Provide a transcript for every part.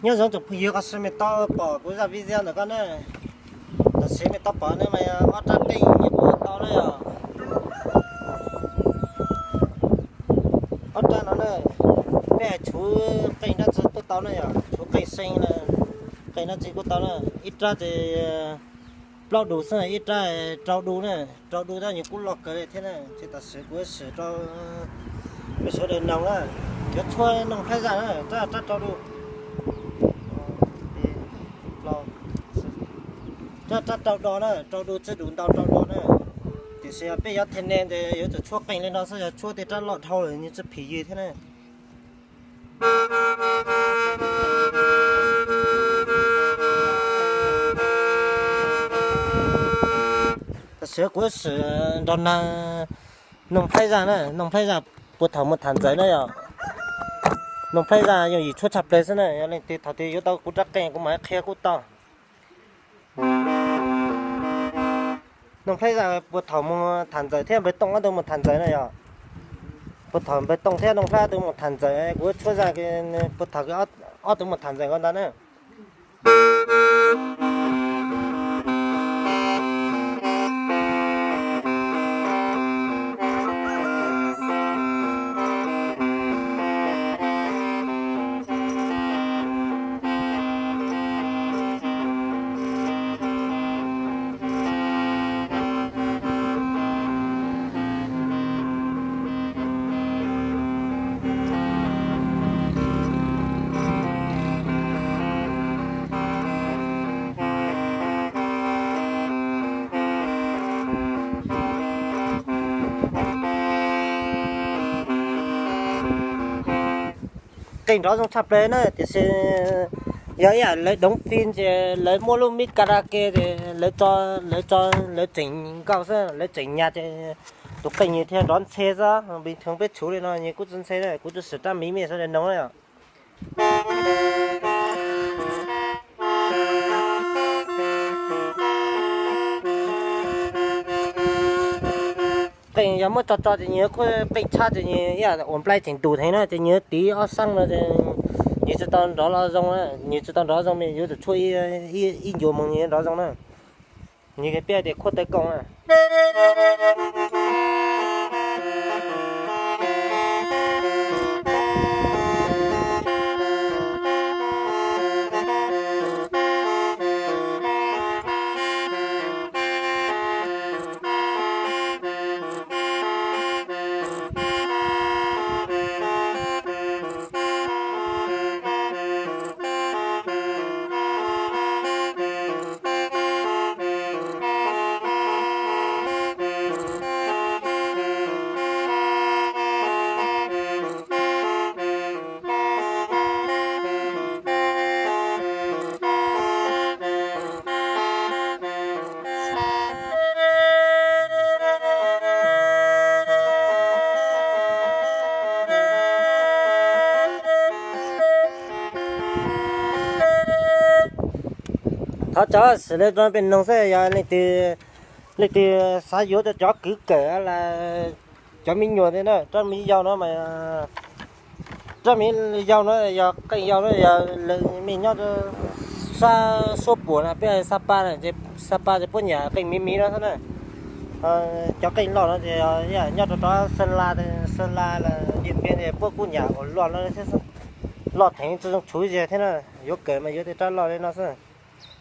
Nyob zoo tsoom phooj ywg, qhov twg mej tau pom kuv zaj video ntawm ko na, tam sim mej tau pom no mas ob rab qeej nyuam qhuav tau na yog. Ob rab no na, peb hais tshuv qeej dab tsi kuj tau na yog, tshuv qeej see na, qeej dab tsi kuj tau na. Ib rab ces plaub du xwb, ib rab rau du na, rau du tab nyuam qhuav loj kawg li thiab na, ces tam sim kuv sim rau peb sawv daws noog na, cov tshuab noog plhaib zaj na, rab rau du. Rab rau do na, rau du tsi du ntau rau do na. Tiam sis yog peb yuav them ne ntawd yuav tsum tshuab qeej li no xwb, yog tshuab tej rab loj dhau lawm nws tsi phim ywg thiab na. Tam sim kuv sim nrog noog plhaib zaj na, noog plhaib zaj puag thaum mus tham ntxawm na yog. Noog plhaib zaj yooj yim tshuab tshaj plaws xwb na, yog leej twg thaum twg yuav tau kuv rab qeej kuv mam qhia kuj tau. Noog plhaib zaj puag thaum mus tham ntxawm thiab npawg Tooj ob tug mus tham ntxawm na yog. Puag thaum npawg Tooj thiab noog plhaib ob tug mus tham ntxawm, kuv tshuab zaj puag thaum ob tug mus tham ntxawm ko ntag na. Qeej nrov zoo tshaj plaws na, tiam sis yog ib yam lawv doov fim ces lawv muab lub mic karaoke ces lawv tso, lawv tso, lawv tseem nkaus xwb, lawv tseem nyas ces tus qeej nws thiaj nrov ntxhe xwb. Npis theev peb tshuv li no nws kuj tsi ntxhe na, kuv tsuas sim rab miv mej sawv daws noog na yom. Qeej yog muab tso tso ces nws kuj qeej tshab ces nws ib yam ua nplai tseem tus heev na ces nws tiv ob xab no ces nws tsis tau nrov los zoo, nws tsis tau nrov zoo, yuav tsum tshuab ib ncuav moog nws nrov zoo na. Nws peb tias khuab taw koom na. Thov cov sim lawv rau peb noog xwb, yog leej twg, leej twg xav yuav rau cov kwv kawm los cov me nyuam thiab na, rab miv yau no mas, rab miv yau no yog qeej yau no yog lawv mej nyob sab suab puam na, peb Xab Pab na, Xab Pab ces puab nyam qeej miv miv no xwb na. Cov qeej loj no ces nyob rau rov Xeeb Las, Xeeb Las los Diam Npiam ces puab kuj nyam ua luaj no thiab xwb. Loj theev tsi zoo tshuv zag thiab na, yuav kawm mas yuav tej rab loj li no xwb.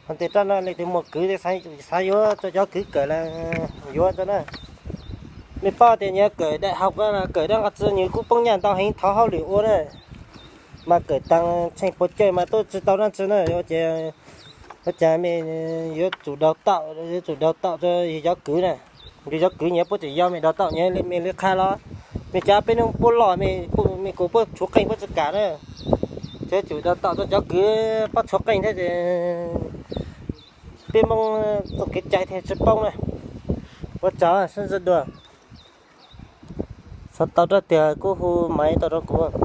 Ho tej rab no leej twg muaj kwv xav yuav rau cov kwv kawm los yuav rau na. Mej paub tias nyias kawm daim hauv los kawm dab nqaj tsi nws kuj poob nyaj ntau heev, thov hauj lwm ua na. Mas kawm taag tsheej puas cawj mas tub tsi tau dab tsi na, ua cas mej yuav tsum daug taum, yuav tsum daug taum rau yus cov kwv na. Yus cov kwv nyias puab tseem yau, mej daug taum nyias mej li qha los, mej cav peb nub puab loj, mej kuj puab tshuav qeej puab tsi kam na. Ces tsum daug taum rau cov kwv paub tshuav qeej thiab ces peb Moob txuj kev cai thiaj tsi poob na. Ua tsaug sib ntsib dua. Xav tau rab twg kuj hu maiv tau rau kuv.